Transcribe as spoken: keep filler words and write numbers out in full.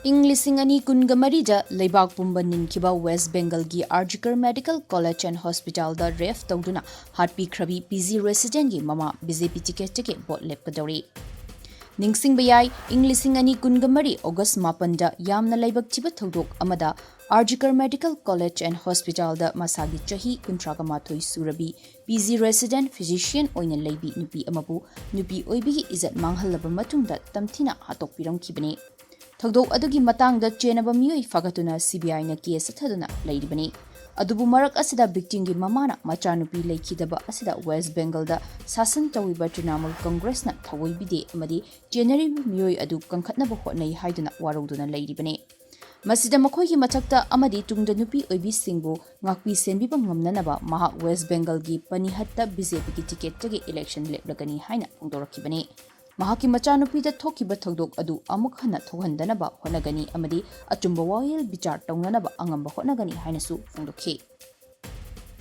ꯏꯪ ꯂꯤꯁꯤꯡ ꯑꯅꯤ ꯀꯨꯟꯒ ꯃꯔꯤꯗ ꯂꯩꯕꯥꯛ ꯄꯨꯝꯕ ꯅꯤꯟꯈꯤꯕ ꯋꯦꯁ ꯕꯦꯡꯒꯜꯒꯤ ꯑꯥꯔꯖꯤꯀꯔ ꯃꯦꯗꯤꯀꯦꯜ ꯀꯣꯂꯦꯖ ꯑꯦꯟ ꯍꯣꯁꯄꯤꯇꯥꯜꯗ ꯔꯦꯞ ꯇꯧꯗꯨꯅ ꯍꯥꯠꯄꯤꯈ꯭ꯔꯕꯤ ꯄꯤ ꯖꯤ ꯔꯦꯁꯤꯗꯦꯟꯒꯤ ꯃꯃꯥ ꯕꯤ ꯖꯦ ꯄꯤ ꯇꯤꯀꯦꯠꯇꯒꯤ ꯚꯣꯠ ꯂꯦꯞꯀꯗꯧꯔꯤ꯫ ꯅꯤꯡꯁꯤꯡꯕ ꯌꯥꯏ, ꯏꯪ ꯂꯤꯁꯤꯡ ꯑꯅꯤ ꯀꯨꯟꯒ ꯃꯔꯤ ꯑꯣꯒꯁ ꯃꯥꯄꯟꯗ ꯌꯥꯝꯅ ꯂꯥꯏꯕꯛ ꯊꯤꯕ ꯊꯧꯗꯣꯛ ꯑꯃꯗ ꯑꯥꯔꯖꯤꯀꯔ ꯃꯦꯗꯤꯀꯦꯜ ꯀꯣꯂꯦꯖ ꯑꯦꯟ ꯍꯣꯁꯄꯤꯇꯥꯜꯗ ꯃꯁꯥꯒꯤ ꯆꯍꯤ ꯀꯨꯟꯊ꯭ꯔꯥꯒ ꯃꯥꯊꯣꯏ ꯁꯨꯔꯕꯤ ꯄꯤ ꯖꯤ ꯔꯦꯁꯤꯗꯦꯟ ꯐꯤꯖꯤꯁꯤꯌꯟ ꯑꯣꯏꯅ ꯂꯩꯕꯤ ꯅꯨꯄꯤ ꯑꯃꯕꯨ ꯅꯨꯄꯤ ꯑꯣꯏꯕꯤꯒꯤ ꯏꯖꯠ ꯃꯥꯡꯍꯜꯂꯕ ꯃꯇꯨꯡꯗ ꯇꯝꯊꯤꯅ ꯍꯥꯠꯇꯣꯛꯄꯤꯔꯝꯈꯤꯕꯅꯤ꯫ ꯊꯧꯗꯣꯛ ꯑꯗꯨꯒꯤ ꯃꯇꯥꯡꯗ ꯆꯦꯟꯅꯕ ꯃꯤꯑꯣꯏ ꯐꯥꯒꯠꯇꯨꯅ ꯁꯤ ꯕꯤ ꯑꯥꯏꯅ ꯀꯦꯁ ꯆꯠꯊꯗꯨꯅ ꯂꯩꯔꯤꯕꯅꯤ꯫ ꯑꯗꯨꯕꯨ ꯃꯔꯛ ꯑꯁꯤꯗ ꯚꯤꯛꯇꯤꯝꯒꯤ ꯃꯃꯥꯅ ꯃꯆꯥꯅꯨꯄꯤ ꯂꯩꯈꯤꯗꯕ ꯑꯁꯤꯗ ꯋꯦꯁ ꯕꯦꯡꯒꯜꯗ ꯁꯥꯁꯟ ꯇꯧꯔꯤꯕ ꯇ꯭ꯔꯤꯅꯥꯃꯨꯜ ꯀꯪꯒ꯭ꯔꯦꯁꯅ ꯊꯑꯣꯏꯕꯤꯗꯦ ꯑꯃꯗꯤ ꯆꯦꯟꯅꯔꯤꯕ ꯃꯤꯑꯣꯏ ꯑꯗꯨ ꯀꯟꯈꯠꯅꯕ ꯍꯣꯠꯅꯩ ꯍꯥꯏꯗꯨꯅ ꯋꯥꯔꯧꯗꯨꯅ ꯂꯩꯔꯤꯕꯅꯤ꯫ ꯃꯁꯤꯗ ꯃꯈꯣꯏꯒꯤ ꯃꯊꯛꯇ ꯑꯃꯗꯤ ꯇꯨꯡꯗ ꯅꯨꯄꯤ ꯑꯣꯏꯕꯤꯁꯤꯡꯕꯨ ꯉꯥꯛꯄꯤ ꯁꯦꯟꯕꯤꯕ ꯉꯝꯅꯅꯕ ꯃꯍꯥꯛ ꯋꯦꯁ ꯕꯦꯡꯒꯜꯒꯤ ꯄꯅꯤꯍꯠꯇ ꯕꯤ ꯖꯦ ꯄꯤꯒꯤ ꯇꯤꯀꯦꯠꯇꯒꯤ ꯏꯂꯦꯛꯁꯟ ꯂꯦꯞꯂꯒꯅꯤ ꯍꯥꯏꯅ ꯐꯣꯡꯗꯣꯔꯛꯈꯤꯕꯅꯤ꯫ ꯃꯍꯥꯛꯀꯤ ꯃꯆꯥꯅꯨꯄꯤꯗ ꯊꯣꯛꯈꯤꯕ ꯊꯧꯗꯣꯛ ꯑꯗꯨ ꯑꯃꯨꯛ ꯍꯟꯅ ꯊꯣꯛꯍꯟꯗꯅꯕ ꯍꯣꯠꯅꯒꯅꯤ ꯑꯃꯗꯤ ꯑꯆꯨꯝꯕ ꯋꯥꯌꯦꯜ ꯕꯤꯆꯥꯔ ꯇꯧꯅꯅꯕ ꯑꯉꯝꯕ ꯍꯣꯠꯅꯒꯅꯤ ꯍꯥꯏꯅꯁꯨ ꯐꯣꯡꯗꯣꯛꯈꯤ꯫